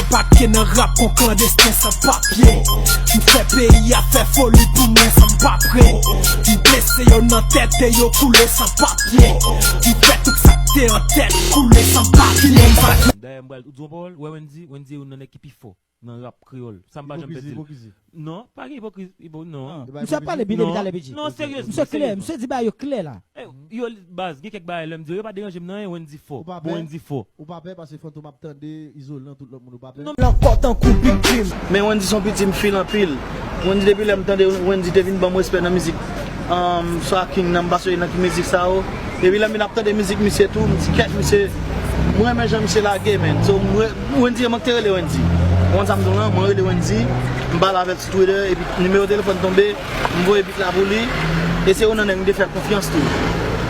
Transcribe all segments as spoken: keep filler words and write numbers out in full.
Debake nan rap kon klandesten san papye. M fè peyi a fè foli pou mwen san m pa pre. M blese yo nan tèt e yo koule san papye. M fè tout sa k te an tèt koule san papye. Dayè, m pral di yon pawòl, wè Wendy, Wendy youn nan nèg ki pi fò nan rap kreyòl. Sa m pa janm pèdi l. Ipokrizi, ipokrizi. Non, pa gen ipokrizi, ipo-, non. Ah, e pa ipokrizi. Misye ap pale byen depi talè, P J. Non, serye, misye klè, misye di bagay yo klè la. Eh, yo, baz, gen kèk bagay, lè m di yo, yo pa deranje m nan anyen, Wendy fò. Ou pa pè? Bon, Wendy fò. Ou pa pè paske Fantom ap tande, Izolan, tout lòt moun, ou pa pè? Non. L ankò tankou Big Jim. Men Wendy se yon piti m feel anpil. Wendy, depi lè m tande Wendy te vin ban m respè nan mizik, um, Swa King nan, m pa sonje nan ki mizik sa yo. Epi lè m vin ap tande mizik misye tou, m di, "Kèt, misye, mwen renmen jan misye lage, man." So, mwen, Wendy, mwen te rele Wendy. Ou konn sa m di w lan, mwen rele Wendy, m pale avè l sou Twitter, epi nimewo telefòn tonbe, m voye bit la pou li, e se youn nan nèg m te fè konfyans tou.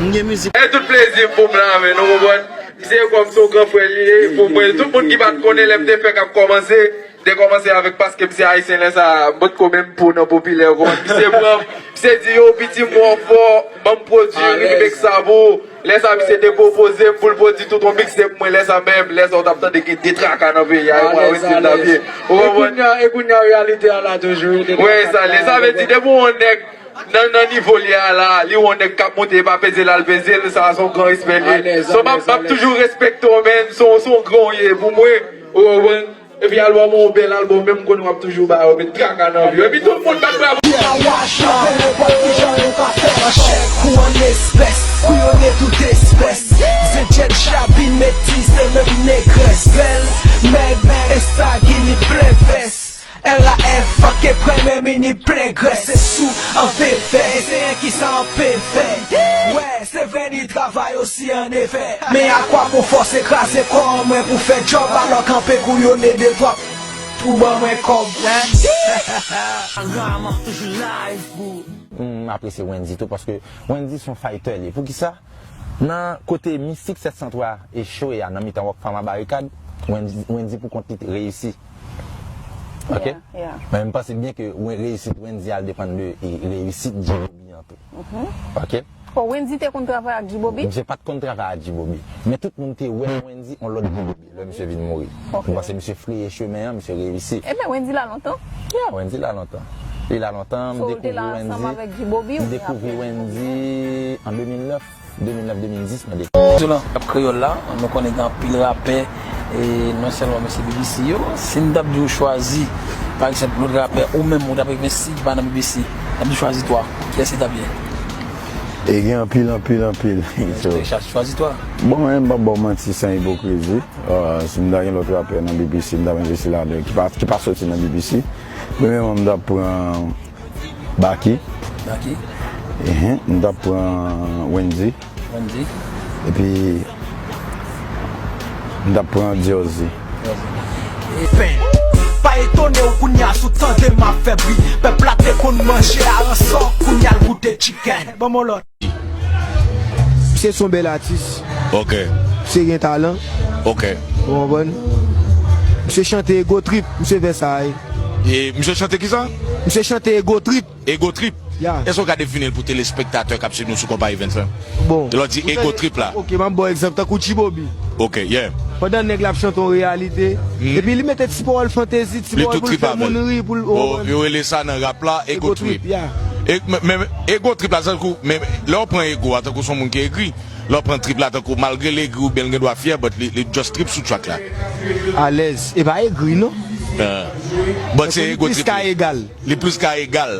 M gen mizik. E tout plezi m pou m la, men, ou konprann? Misye kòm se yon gran frè li ye, pou mwen, tout moun ki pa t konnen lè m te fèk ap kòmanse, m te kòmanse avèk paske misye ayisyen lè sa, m potko menm po nan popilè, ou konprann? Misye pran, misye di, "Yo, piti m wè w fò, ban m pwodui remake sa pou ou." Lè sa, misye te pwopoze m pou l pwodui tout yon mixtape mwen, lè sa menm, lè sa w t ap tande gen de traka nan peyi a, e mwen Wendy m t ap ye. Ou konprann? E kounye a, e kounye a, reyalite a la toujou, de traka. Wè, sa, lè sa vle di, depi yon nèg nan, nan nivo li a la, li wè yon nèg k ap monte, e pa peze l al peze l, sa, se yon gran respè li ye. So, m ap, m ap toujou respekte w, men, se yon, se yon gran w ye pou mwen. Ou konprann? Epi albòm ou, bèl albòm, menm konnen w ap toujou ba yo, met traka nan vi yo. Epi tout moun bat bravo. An wash, an fè nenpòt kijan nou ka fè. An chèk ou an espès, kouyone tout espès. Zen djèl chabin, metize menm negrès. Bèl, mèg, estagini, plen vès. R A F, fake premye mini plen grès. Se sou an vevè, e se enki sa an pevè. Wè, se vre ni travay osi an efè. Men a kwa bon fòse kraze kò an mwen pou fè djòb, alò kanpe kouyone de twa pou ban mwen kòb. Ram, I'm toujou live, bro. M apresye Wendy tou, paske Wendy se yon fighter li ye. Poukisa? Nan kote Mistik sèt san twa echwe a, nan mitan Rockfam a Barikad, Wendy, Wendy pou kont li te reyisi. Ok? Yeah, yeah. Men m panse byen ke Wen-, reyisit Wendy al depann de, e, reyisit G-Bobby an tou. Mhm. Ok? Bon, Wendy te konn travay ak G-Bobby? Misye pa t konn travay ak G-Bobby. Men tout moun te wè Wendy yon lòt G-Bobby lè misye vin mouri. Ok. M panse misye freye chemen an, misye reyisi. Ebyen, Wendy la lontan? Yeah, Wendy la lontan. Li la lontan, m dekouvri Wendy. So, ou te la ansanm avèk G-Bobby oubyen apre? M dekouvri Wendy an de mil nèf, de mil nèf, de mil dis, mwen dekouvri. Sou lan rap kreyòl la, nou konnen gen anpil rapè, e non sèlman mesye B B C yo. Si n t ap di w chwazi, pa egzanp, lòt rapè, ou menm, ou t ap envesti ki pa nan B B C, n ap di w chwazi twa. Kiyès ki t ap ye? E gen anpil, anpil, anpil. So, chwazi twa. Bon, mwen, m p ap ba w manti san ipokrizi. Ah, si m ta gen lòt rapè nan B B C, m ta envesti ladan, ki pa, ki pa soti nan B B C. Premyèman, m ta pran Baky. Baky. Ehe, m ta pran Wendy. Wendy. Epi, m ta pran Diorzi. Diorzi. Pen. Pa etone w kounye a si w tande m ap fè bri. Pèp la te konn manje aransò, kounye a l goute chicken. Ban m yon lòt. Misye se yon bèl atis. Ok. Misye gen talan. Ok. Ou konprann? Misye chante Ego Trip, misye fè sa, wi. E misye chante kisa? Misye chante Ego Trip. Ego Trip? Ya. Èske w ka defini l pou telespektatè k ap swiv nou sou Konpa Events lan? Bon. Lè w di Ego Trip la. Ok, m ap ba w egzanp, tankou G-Bobby. Ok, yeah. Pandan nèg la ap chante yon reyalite, epi li mete ti pawòl fantezi, ti pawòl pou l fè moun ri, pou l, ou konprann? Yo rele sa nan rap la Ego Trip. Ego Trip, ya. E, men, men, Ego Trip la, tankou, men, lè w pran Ego a, tankou se yon moun ki egri, lè w pran Trip la, tankou, malgre l egri oubyen l gen dwa fyè, but li, li just trip sou track la. Alèz. E pa egri, non. Ah. But se Ego Trip. Li plis ka egal. Li plis ka egal.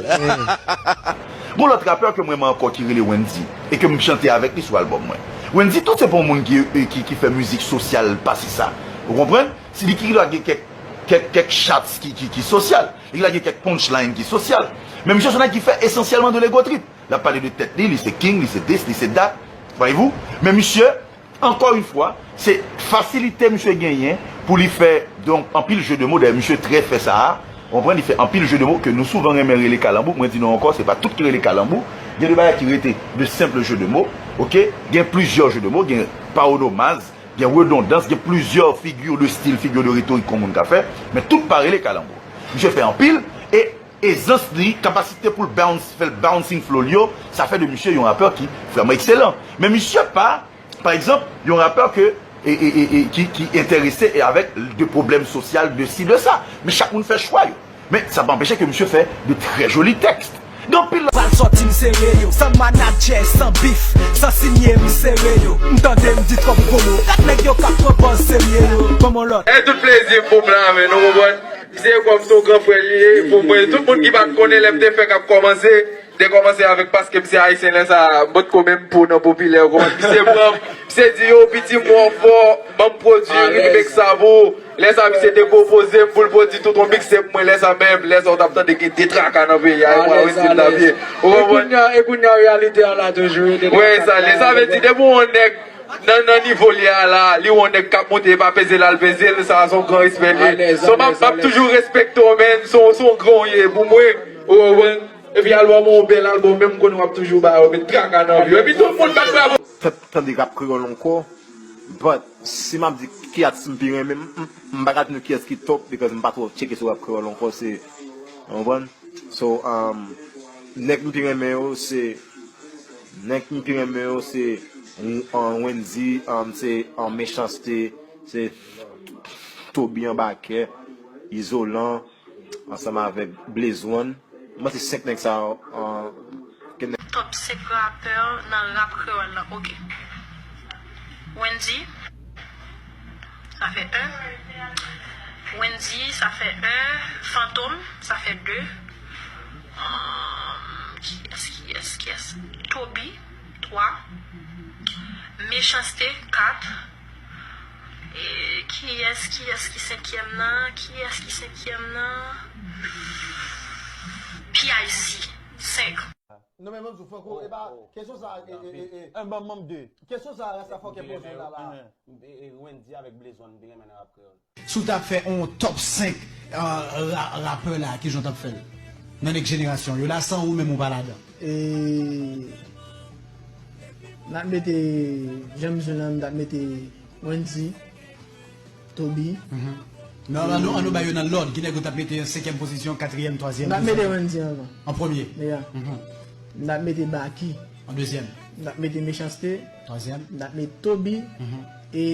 Gon lòt rapè ke m renmen ankò ki rele Wendy, e ke m chante avèk li sou albòm mwen. Wendy tou se pa yon moun ki, ki, ki fè mizik sosyal pase sa. Ou konprann? Se li ki lage kèk, kèk, kèk shots ki, ki, ki sosyal. Li lage kèk punchline ki sosyal. Men misye se yon nèg ki fè esansyèlman de l'ego trip. L ap pale de tèt li, li se king, li se this, li se that. Voyez-vous? Men misye, ankò yon fwa, se fasilite misye genyen pou li fè, donk, anpil jeu de mots. Dayè, misye trè fè sa a. Ou konprann? Li fè anpil jeu de mots ke nou souvan renmen rele kalanbou. Mwen di nou ankò, se pa tout ki rele kalanbou. Gen de bagay ki rete de senp jeu de mots, ok? Gen plizyè jeu de mots, gen pawononmaz, gen redondans, gen plizyè figi de stil, figi de retorik ke yon moun ka fè, men tout pa rele kalanbou. Misye fè anpil, e ezans li, kapasite pou l bounce, fè l bouncing flow li yo, sa fè de misye yon rapè ki vrèman ekselan. Men misye pa, pa egzanp, yon rapè ke e, e, e, e ki, ki enterese e avèk de pwoblèm sosyal, de si, de sa. Men chak moun fè chwa yo. Men sa pa anpeche ke misye fè de trè joli tèks. Gen anpil. Pral sòti m sere yo, san manadjè, san bif, san sinye m sere yo. M tande m di twòp gwo mo, gad nèg yo k ap pran pòz serye yo. Kòman lòt? E tout plezi m pou m la, men nou konprann. Misye kwè m se yon gran frè li ye, pou mwen, tout moun ki pa t konnen lè m te fèk ap kòmanse, te kòmanse avèk paske m se ayisyen, lè sa a, m potko menm po nan popilè, ou konprann? Misye pran m, misye di, yo, piti m wè w fò, ban m pwodui ritm ek sa pou ou. Lè sa a, misye te pwopoze m pou l pwodui tout yon mixtape mwen, lè sa a menm, lè sa a, ou t ap tande gen de traka nan peyi a, e mwen, Wendy m t ap ye. Ou konprann? E kounye a, reyalite a la toujou. Wè, sa, lè sa vle di, depi yon nèg nan, nan nivo li a la, li wè yon nèg k ap monte, e pa peze l al peze l, sa a se yon gran respè li ye. So, m ap, m ap toujou respekte w, men se yon, se yon gran w ye pou mwen, ou konprann? Epi albòm ou, bèl albòm, men m konnen w ap toujou ba yo, met traka nan vi yo. Epi tout moun bat bravo. Tan-, tande rap kreyòl ankò, but si m ap di ki atis m pi renmen, m, m, m pa ka di nou kiyès ki top, because m pa twò tcheke sou rap kreyòl ankò, se, ou konprann? So, um, nèg m pi renmen yo, se, nèg m pi renmen yo, se, um, Wendy, um, se, um, Mechanste, se Toby Anbakè, Izolan, ansanm avèk Blaze One. Mwen se senk nèg sa yo, um, ke nèg. Top senk rapè nan rap kreyòl la, ok. Wendy. Sa fè en. Wendy, sa fè en. Fantom, sa fè de. Ahn, kiyès, kiyès, kiyès? Toby, twa. Mechanste, kat. E, kiyès, kiyès ki senkyèm nan? Kiyès ki senkyèm nan? P I C, senk. Non, men, mwen di w, Franco, e pa, kesyon sa, e, e, e, e, ban m de. Kesyon sa, rasta fòkè poze la, la. E, e, Wendy avèk Blaze One, m te renmen nan rap kreyòl. Si w t ap fè yon top senk, euh, ra-, rapè la, kijan w t ap fè l? Nan nèg jenerasyon yo la, san ou menm ou pa ladan. E, n ap mete, jan m di w lan, m t ap mete Wendy. Toby. Mhm. Men an nou, an nou ba yo nan lòd. Ki nèg ou t ap mete an senkyèm pozisyon, katriyèm, twazyèm, dezyèm? M t ap mete Wendy anvan. An premye? Yeah. Mhm. M t ap mete Baky. An dezyèm? M t ap mete Mechanste. Twazyèm? M t ap mete Toby. Mhm. E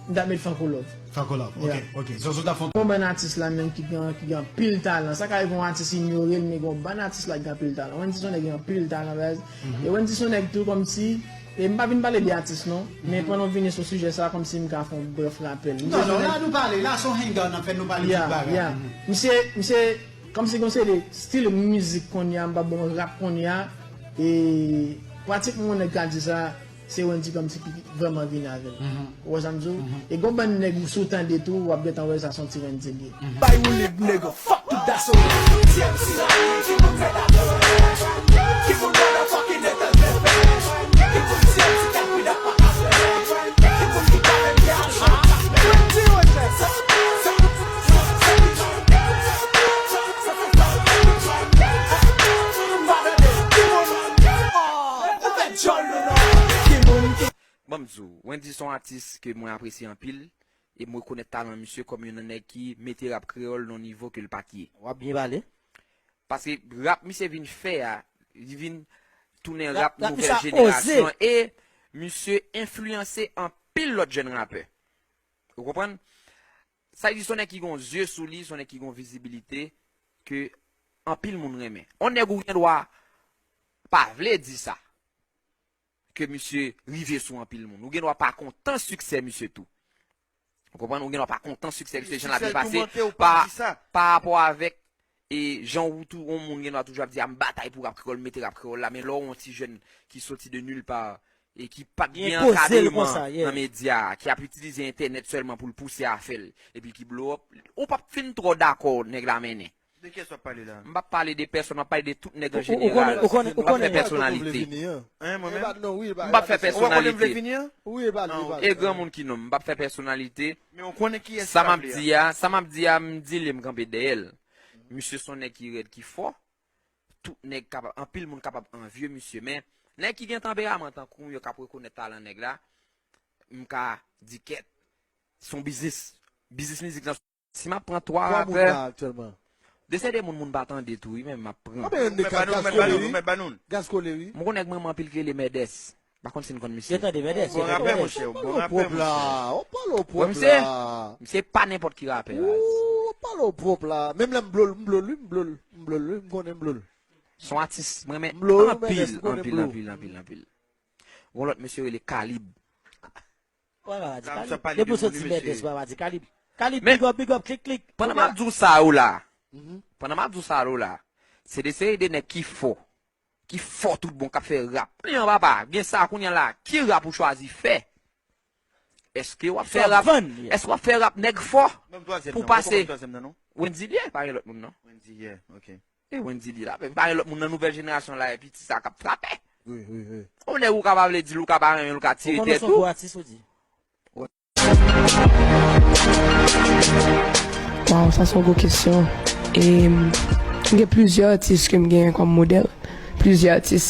m t ap mete Franco Love. Franco Love, ok, yeah, ok. Zòzò t ap fè yon. Gon bann atis la menm ki gen, ki gen anpil talan. Sa ka rive yon atis inyore l, men gon bann atis la ki gen anpil talan. Wendy se yon nèg ki gen anpil talan, baz. Mhm. E Wendy se yon nèg tou kòmsi E m pa vin pale de atis non, men pandan w vini sou sijè sa a, kòmsi m ka fè yon brèf rapèl. Non, non, la nou pale, la se yon hangout n ap fè, nou pale tout bagay. Yeah, yeah. Misye, misye, kòmsi gon seri de stil mizik kounye a, m p ap bon rap kounye a, e pratikman yon nèg ka di sa, se Wendy kòmsi ki vrèman vini avè l. Mhm. Ou wè sa m di w? Mhm. E gon bann nèg ou si w tande tou, w ap gentan wè sa se yon ti Wendy li ye. Bay ou lib nèg, fuck tout daso. Ban m di w, Wendy se yon atis ke mwen apresye anpil. E m rekonèt talan misye kòm youn nan nèg ki mete rap kreyòl nan yon nivo ke l pa t ye. W ap byen pale. Paske rap misye vin fè a, li vin tounen rap nouvèl jenerasyon an, e misye enfliyanse anpil lòt jèn rapè. Ou konprann? Sa vle di se yon nèg ki gen yon zye sou li, se yon nèg ki gen yon vizibilite ke anpil moun renmen. Yon nèg ou gen dwa pa vle di sa. Ke misye rive sou anpil moun. Ou gen dwa pa kontan siksè misye tou. Ou konprann? Ou gen dwa pa kontan siksè misye, jan l ap pase, pa, pa rapò avèk, e jan ou tou, yon moun gen dwa toujou ap di, "A, m batay pou rap kreyòl, m mete rap kreyòl la," men lè w yon ti jèn ki soti de nulle part, e ki pa t gen ankadreman nan medya, ki ap itilize entènèt sèlman pou l pouse afè l, epi ki blow up, ou p ap fin twò dakò nèg la mennen. De kiyès w ap pale la? M p ap pale de pèsòn, m ap pale de tout nèg an jeneral. M p ap fè pèsonalite. M p ap fè pèsonalite. E granmoun ki nonm, m p ap fè pèsonalite. Sa m ap di a, sa m ap di a, m di li, m kanpe dèyè l. Misye se yon nèg ki rèd, ki fò. Tout nèg kapab, anpil moun kapab anvye misye, men nèg ki gen tanperaman tankou m yo k ap rekonèt talan nèg la, m ka di kèt. Se yon biznis. Biznis mizik lan. Si m ap pran twa rapè, de se de moun moun pa tande tou, wi, men m ap pran. Mèt ba nou, mèt ba nou, mèt ba nou. M gon nèg m renmen anpil ki rele Mèdès. M pa konn si n konn misye. Yo tande, Mèdès, yo tande, Mèdès. Ou pale w pwòp la, ou pale w pwòp la. Misye pa nenpòt ki rapè la. Ou pale w pwòp la. Menm lè m blo l, m blo l, wi, m blo l, m blo l, wi, m konnen m blo l. Se yon atis mwen renmen anpil, anpil, anpil, anpil, anpil. Gon lòt mesye rele Kalib. Wè, pa di Kalib. Depi w soti Mèdès, wè, pa di Kalib. Kalib, big up, big up, klik, klik. Pandan m ap di w sa yo la, pandan m ap di w sa yo la, se de seri de nèg ki fò, ki fò tout bon, k ap fè rap. Li an papa, gen sa kounye a la, ki rap ou chwazi fè? Èske w ap fè rap, èske w ap fè rap nèg fò pou pase? Wendy li ye, pa gen lòt moun non. E Wendy li la, men pa gen lòt moun nan nouvèl jenerasyon la, epi ti sa k ap frape. Wi, wi, wi. Yon nèg ou ka pa vle di l, ou ka pa renmen l, ou ka tire tèt ou. Waw, sa se yon gwo kesyon. E, m gen plizyè atis ke m genyen kòm modèl. Plizyè atis.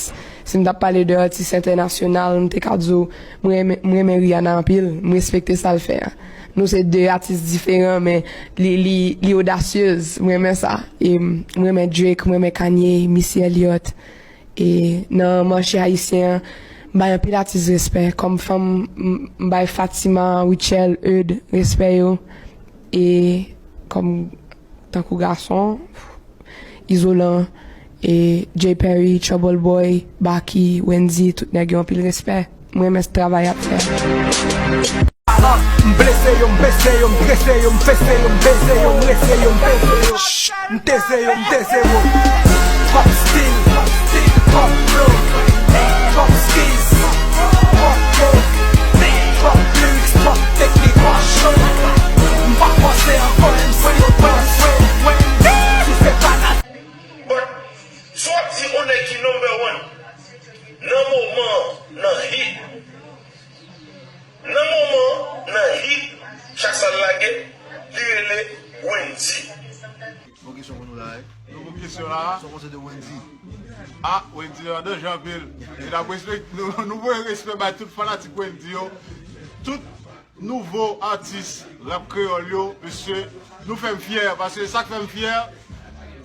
Si m t ap pale de atis entènasyonal, m te ka di w, mwen renmen, mwen renmen Rihanna anpil. M respekte sa l fè a. Nou se de atis diferan, men li, li, li odasyez. Mwen renmen sa. E, m renmen Drake, mwen renmen Kanye, Missy Elliott. E nan mache ayisyen an, m bay anpil atis respè. Kòm fanm, m, m bay Fatima, Rutshelle, Eude respè yo. E kòm tankou gason, Izolan, e Jay Perry, Trouble Boy, Baky, Wendy, tout nèg yo anpil respè. Mwen renmen travay y ap fè. M blese yo, m pese yo, m trese yo, m fese yo, m beze yo, m rese yo, m peze yo. M teze yo, m teze yo. Pop stil, pop flow, pop skills, pop flow, pop lyrics, pop teknik, pop show. M pa fòse ankò, m fwe yo, fwe yo, fwe yo. Si se pa nat- But, si w ap di yon nèg ki number one, nan moman, nan hit, Nan moman, nan hit, chak sa l lage, li rele Wendy. Bon kesyon pou nou la, wi. Nou bon kesyon la. Sa w panse de Wendy? Ah, Wendy an danje anpil. E n ap respekte, nou, nou voye respè bay tout fanatik Wendy yo. Tout nouvo atis rap kreyòl yo, mesye, nou fè m fyè, paske sa k fè m fyè,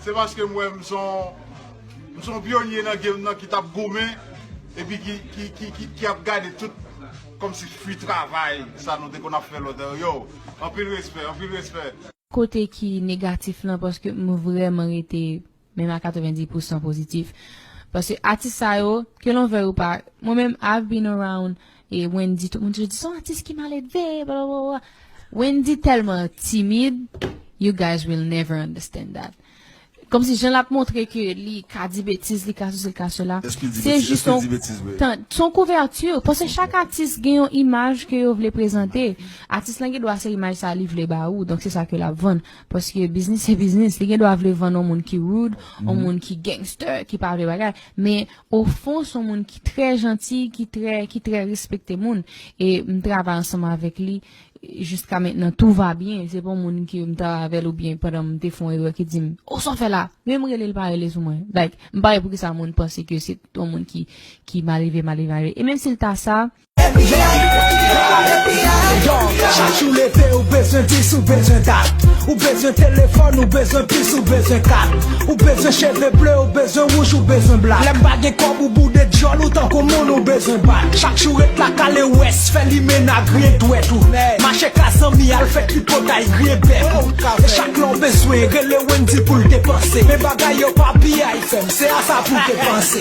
se paske m wè m se yon, m se yon pyonye nan game nan ki t ap goumen, epi ki, ki, ki, ki, ki ap gade tout kòmsi fwi travay sa nou te konn ap fè lòt. Yo, anpil respè, anpil respè. Kote ki negatif lan, paske m vrèman rete menm a katrevenndis pousan pozitif. Paske atis sa yo, ke l on vle ou pa, mwen menm, I've been around, e Wendy, tout moun toujou di, se yon atis ki maledve, bla, bla, bla. Wendy tèlman timid, you guys will never understand that. Kòmsi jan l ap montre ke li ka di betiz, li ka sesi, li ka sela. Se jis yon, se yon kouvèti. Paske chak atis gen yon imaj ke yo vle prezante. Atis lan gen dwa se imaj sa li vle ba ou, donk se sa ke l ap vann. Paske biznis se biznis. Li gen dwa vle vann yon moun ki rude, yon moun ki gangster, ki pa vle bagay. Men, ofon, se yon moun ki trè janti, ki trè, ki trè respekte moun. E m travay ansanm avèk li. Jiska mentnan, tout va bien. Se pa yon moun ke m travay avè l oubyen pandan m te fè yon erè ki di m, "Oh, sa w fè la?" Men m rele l pa rele sou mwen. Like, m pa wè poukisa moun panse ke se yon moun ki, ki malelve, malelve, malelve. E menm si l ta sa, Yo, chak jou leve, ou bezwen dis, ou bezwen dat. Ou bezwen telefòn, ou bezwen pis, ou bezwen kat. Ou bezwen cheve ble, ou bezwen wouj, ou bezwen blat. Lè m pa gen kòb, ou boude dyòl, ou tankou moun, ou bezwen bat. Chak jou ret la kale wès, fè limena griyen dwèt ou. Mache ka zanmi, al fè tripotay, griyen bèk ou. E chak lè w bezwen, rele Wendy pou l depanse. Men bagay yo pa piyay fè m, se a sa pou w te panse.